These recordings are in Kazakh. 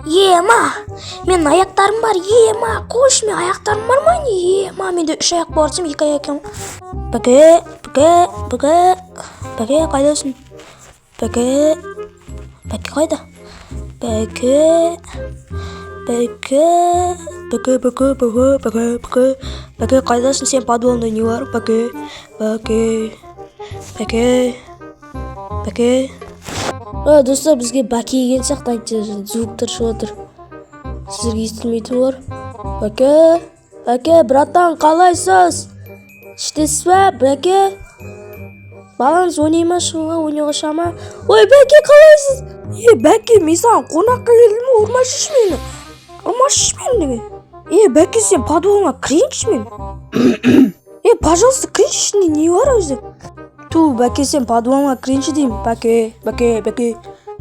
Ема, менің аяқтарым бар, ема, қойшы, мен аяқтарым бар ма не? Ема, менде үш аяқ бар десем, екі аяқ екен ғой. Бәке, бәке, бәке, бәке, қайдасың? Бәке, бәке қайда? Бәке, бәке, бәке, бәке, бәке, бәке, бәке, бәке, қайдасың сен? Подвалында не бар? Бәке, бәке, бәке, бәке. Ә, достар, бізге бәке келген сияқты, айтты, звуктар шығып отыр. Сіздерге естілмейтін болар. Бәке, бәке, братан, қалайсыз? Іштесіз ба, бәке? Балаңыз ойнай ма, шығуға, ойнауға шыға ма? Ой, бәке, қалайсыз? Е, бәке, мен саған қонаққа келдім ғой, ұрмашы мені. Ұрмашы мені деген. Е, бәке, сен подвалыңа кірейінші мен. Е, пожалуйста, кірейінші, ішінде не бар өзі? Ту, бәке, сен подвалыңа кірейінші деймін. Бәке, бәке, бәке.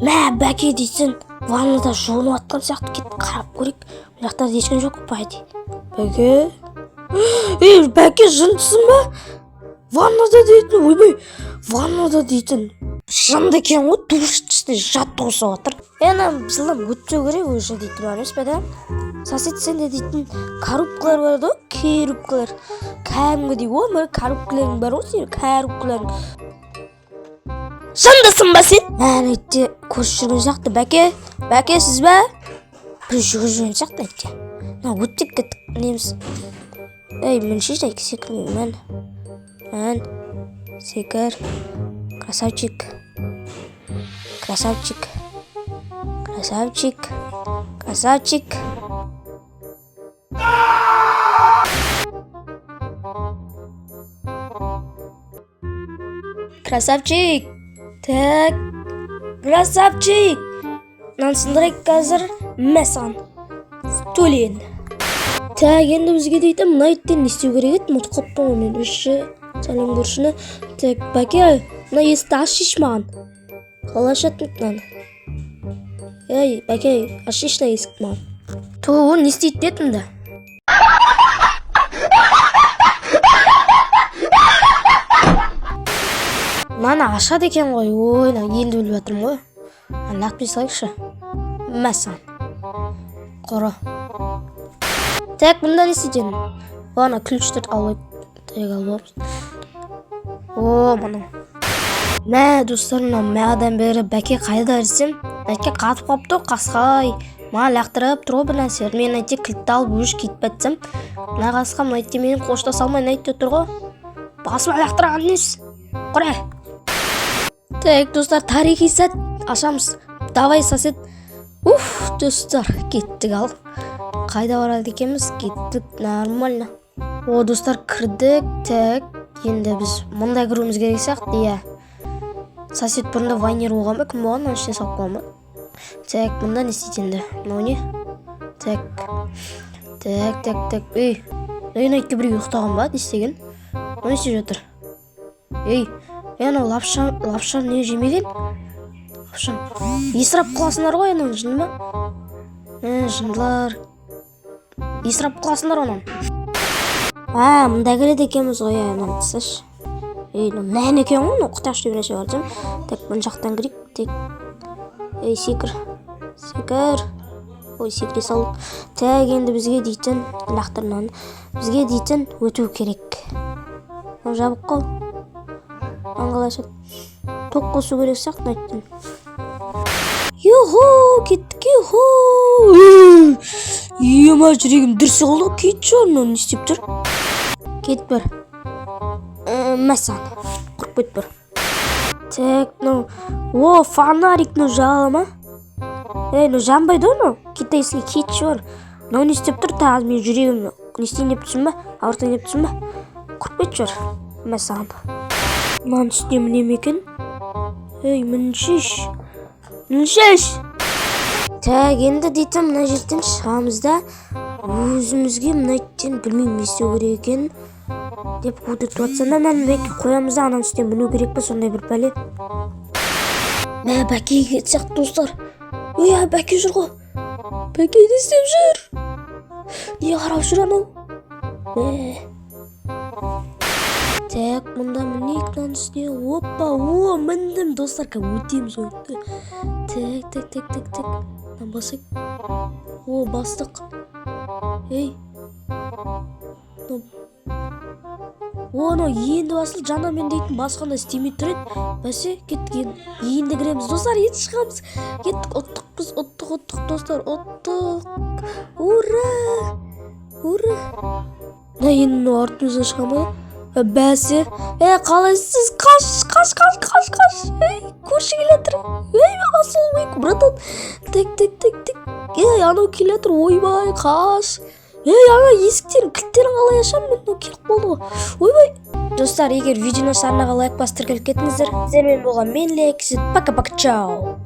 Мә, бәке дейсің, ваннада жуынып жатқан сияқты, кетіп қарап көрейік. Мына жақта ешкім жоқ по идее. Бәке. Ей, бәке, жындысың ба? Ваннада дейтін, ойбай, ваннада дейтін. Жынды екен ғой, душ үстінде жаттығу жасап жатыр. Е, ана жылдам өтпеу керек уже дейтін бар емес пе, да? Сосед, сенде дейтін коробкалар бар ғой, коробкалар. Кәдімгідей ғой, мына коробкаларың бар ғой сенің, коробкаларың. Жындысың ба сен? Мә, итте көрші жүрген сияқты, бәке, бәке, сіз ба? Біреу жүгіріп жүрген сияқты итте. Мына өттек кеттік, неміз. Ей, мінші, секірмей, мін. Мін. Секір. Красавчик. Красавчик. Красавчик. Красавчик. Красавчик. Так. Красавчик. Мынаны сындырайық қазір. Мә саған. Төлен. Так, енді бізге дейтін мына иттен не істеу керек еді? Ұмытып қалыппын ғой мен. Үші, сәлем көршіні. Так, бәке, мына есікті ашшы маған. Қалай ашатын мынаны? Ей, бәке, ашшы мына есікті маған. Ту, не істейтін еді мында? Мынаны ашады екен ғой. Ой, мына енді біліп жатырмын ғой. Мынаны лақтырмай салайықшы. Мә саған. Қора. Так, бұнда не істейді енді? Ана ключтерді алып алайық. Так, алып аламыз. О, мынау. Мә, достар, мынау мәдан бері бәке қайда десем, бәке қатып қалыпты ғой, қасқай. Маған лақтырып тұр ғой бір нәрсе. Мен әйтте кілтті алып өш кетіп жатсам, мына қасқа мына итте мені қоштаса алмай мына итте тұр ғой. Басыма лақтырған несі? Құра. Так, достар, тарихи сәт ашамыз. Давай, сосед. Уф, достар, кеттік ал. Қайда барады екенбіз? Кеттік, нормально. О, достар, кірдік. Так, енді біз мұнда кіруіміз керек сияқты, иә. Сосед бұрында вайнер болған ба? Кім болған? Оның ішіне салып қойған ба? Так, мұнда не істейді енді? Мынау не? Так. Так, так, так. Ей, ей, мына итке біреу ұйықтаған ба? Не істеген? Мынау не істеп жатыр? Ей, ей, анау лапша, лапша не жемеген? Лапша. Есірап қаласыңдар ғой ананы, жынды ма? Ә, жындылар. Есірап қаласыңдар онан. А, мында кіреді екенбіз ғой, иә, мынаны тасташы. Ей, мынау нән екен ғой, мынау құташ деп нәрсе бар десем. Так, мына жақтан кірейік. Так. Ей, секір. Секір. Ой, секіре салдық. Так, енді бізге дейтін, лақтыр мынаны. Бізге дейтін өту керек. Мынау жабық қой. Мынаны қалай ашады? Тоқ қосу керек сияқты мына иттен. Юху, кеттік, юху. Ема, жүрегім дүрсіл қылды ғой, кетші, мынау не істеп тұр? Кет бір. Мә саған. Құрып кет бір. Так, мынау. О, фонарик, мынау жаға ма? Ей, мынау жанбайды ғой мынау. Китайский, кетші бар. Мынау не істеп тұр? Тағы менің жүрегім не істейін деп тұрсың ба? Ауыртайын деп тұрсың ба? Құрып кетші бар. Мә саған. Мынаның үстіне міне ме екен? Ей, міншеш. Міншеш. Так, енді дейтін мына жерден шығамыз да, өзімізге мына иттен білмеймін не істеу керек екенін деп өтірік жатсам да, мынаны бәке қоямыз да, ананың үстіне міну керек па, сондай бір бәле. Мә, бәке келген сияқты, достар. Ой, бәке жүр ғой. Бәке не істеп жүр? Не қарап жүр анау? Мә. Так, мында мінейік мынаның үстіне. Опа, о, міндім, достар, қазір өтеміз ойынды. Так, так, так, так, так. Мынаны басайық. О, бастық. Ей, мынау, о, анау енді басылды. Жаңа мен дейтін басқанда істемей тұр еді. Бәсе, кеттік енді. Енді кіреміз, достар, енді шығамыз. Кеттік, ұттық біз, ұттық, ұттық, достар, ұттық! Ура, ура! Мына енді мынау артымыздан шыға ма? Бәсе, е, қалайсыз? Қаш, қаш, қаш, қаш, қаш! Ей, көрші келе жатыр. Ей, ассалаумағалейкум, братан. Так, так, так, так. Ей, анау келе жатыр, ойбай, қаш! Ей, ана есіктерін, кілттерін қалай ашамын мен? Мынау келіп қалды ғой, ойбай! Достар, егер видеоны арнаға лайк басып, тіркеліп кетіңіздер. Сіздермен болған мен, Лекс. Пока, пока, чао.